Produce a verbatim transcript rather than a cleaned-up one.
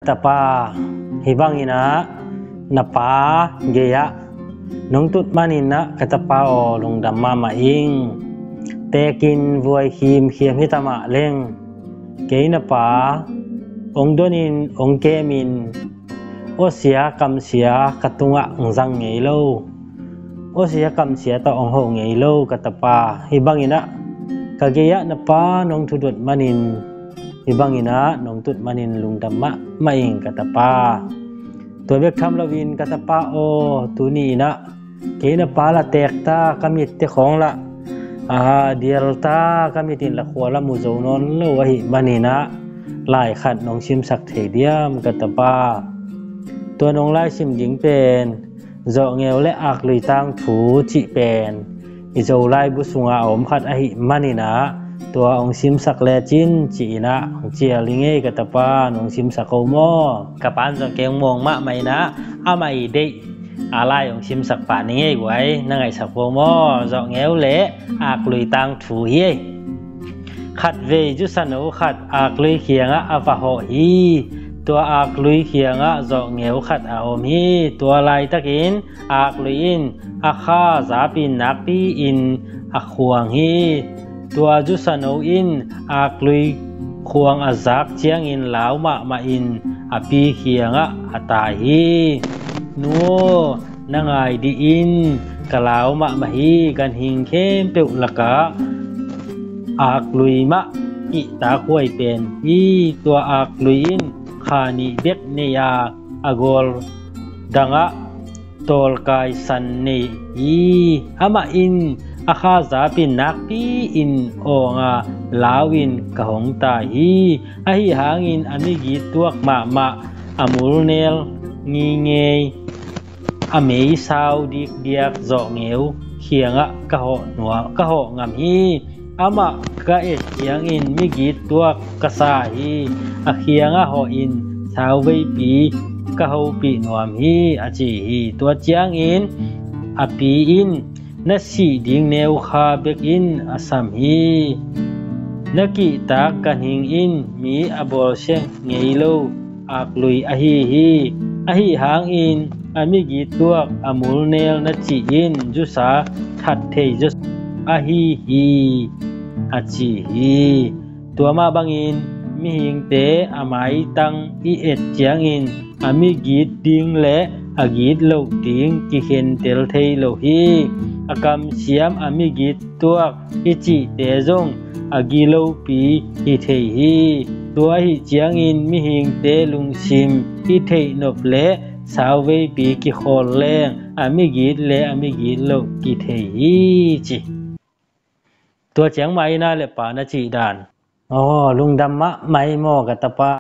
Tapa, hih bangin ah na pa gei-ah nong tut manin ah ka tapa aw, lungdam mahmah ing. Tekin vuai khimkhiam hi ta mah leng, kei na pa hong donin hong kemin, awsia kamsia ka tungah hong zang ngei lo, awsia kamsia tawh hong ho ngei lo ka tapa. Hih bangin ah ka gei-ah na pa nong thudot manin, hih bangin ah nong tut manin lungdam mahmah ing ka tapa. Tua bek tham loin ka tapa aw, tuni-in ah kei na pa la teek ta, ka mitte khawng la a dial ta, ka mit in la khua la mu zo nawn lo ahih manin ah lai khat nong simsak thei diam ka tapa? Tua nong laisim ding pen Zawhngeu le Aklui Tangthu cih pen i Zolai bu sunga a om khat ahih manin ah tua hong simsak lecin ci-in ah hong cial ing ei ka tapa, nong simsak o maw? Ka pan zong kei hong muang mahmah in ah amah i deih a lai hong simsak pah ning ei guai, na ngaihsak o maw? Zawhngeu le Aklui Tangthu hi ei. Khatvei zusano khat Aklui kiangah a va hawh hi. Tua Aklui kiangah zawhngeu khat a om hi. Tua laitakin Aklui in a kha zapin nakpi-in a khuang hi. Tua zusano in Aklui khuang a zak ciangin lau mahmahin a pi kiangah a tai hi. Nu aw, na ngai dih in, ka lau mahmah hi. Ganhing khempeuh lakah Aklui mah kihtak huai pen hi. Tua Aklui in kha nih bek nei a, a gawl dangah tawlkai san nei hi. Amah in a kha zapin nakpi-in awng a, lau-in ka hong tai hi. Ahi hangin a migit tuak mahmah, a mulnel ngingei, a mei sau dikdiak zawhngeu kiangah ka hawh nuam, ka hawh ngam hi. Amah ka et ciangin migit tuak ka sa hi. A kiangah hawhin sauveipi ka hopih nuam hi, a ci hi. Tua ciangin a pi in na sih ding neukha bekin a sam hi. Na kihtak ganhing in mi a bawlsia ngei lo Aklui ahi hi. Ahi hangin a migit tuak, a mulnel na cih in zusa that thei zawsa ahi hi, a ci hi. Tua mah bangin mihingte a maitang i et ciangin a migit ding le a gitloh ding kikhentel thei lo hi. A kamsiam, a migit tuak i cihte zong a gilopi hi thei hi. Tua ahi ciangin mihingte lungsim i theihnop le sauveipi kikhawl leng a migit le a migitloh kithei hi, ci. Tua ciang mah in ah le pa na cih dan. Aw, lungdam mahmah ei maw ka tapa.